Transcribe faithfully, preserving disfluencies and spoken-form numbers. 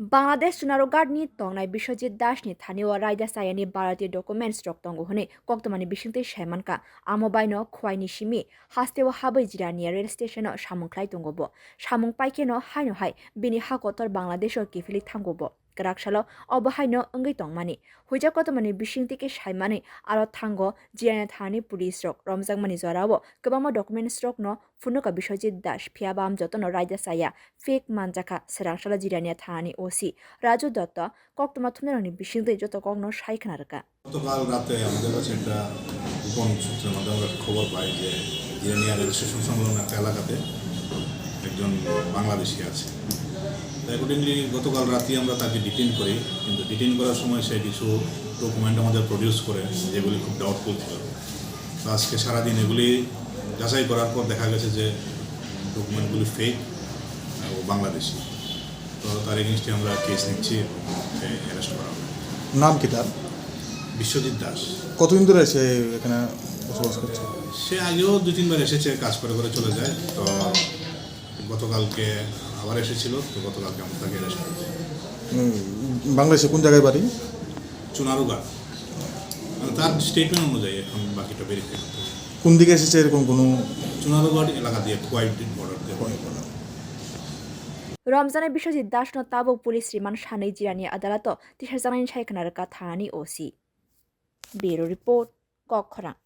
Bangladesh Chunarughat ni tongnai Biswajit Das ni thani o raida chayani Bharatiya documents rok tongo hwnwi koktwmani bisingtwi saimankha. Amo baino Khwai ni simi hasteo habwi Jirania rail station o samung khlai tongo bo. Samung paikheno haino hai bini ha kotor Bangladesh o kiphilwi thango bo. Kwrak salo obo haino wngwi tongmani. Huijak koktwmani bisingtwi khe saimani aro thango Jirania thani police rok romjakmani jorao kwbangma documents rokno phunukha Biswajit Das, phiya ba am jotono raida chaya, fake manjakha, swrang salo Jirania thani O C Raju Dotto koktwma thumnairokni bisingtwi joto kokno sai khna rwkha. গতকাল রাতে আমাদের কাছে একটা গোপন সূত্রের মাধ্যমে আমরা একটা খবর পাই যে জিরানিয়া রেল স্টেশন সংলগ্ন একটা এলাকাতে একজন বাংলাদেশি আছে। তো অ্যাকর্ডিংলি গতকাল রাতেই আমরা তাকে ডিটেইন করি, কিন্তু ডিটেইন করার সময় সে কিছু ডকুমেন্ট আমাদের প্রডিউস করে, যেগুলি খুব ডাউটফুল ছিল। তো আজকে সারাদিন এগুলি যাচাই করার পর দেখা গেছে যে ডকুমেন্টগুলি ফেক ও বাংলাদেশি। তো তার এগেইনস্টে আমরা কেস নিচ্ছি এবং তাকে অ্যারেস্ট করা হবে। নাম কি তার? বিশ্বজিৎ দাস। কতদিন ধরে সে এখানে বসবাস করছে? সে আগেও দুই তিনবার এসেছে, কাজ করে করে চলে যায়। তো গতকালকে আবার এসেছিল, তো গতকালকে আমরা তাকে অ্যারেস্ট করেছি। উম, বাংলাদেশে কোন জায়গায় বাড়ি? চুনারুঘাট। মানে তার স্টেটমেন্ট অনুযায়ী এখন বাকিটা ভেরিফাই করতে হবে। কোন দিকে এসেছে এরকম কোনো? চুনারুঘাট এলাকা দিয়ে, খোয়াই বর্ডার দিয়ে। Khowai border. Romjaknai Biswajit Das no tabuk police remand sanwi Jirania adalato tisajagnaini sai khna rwkha thani O C. Bureau Report, Kokkhorang.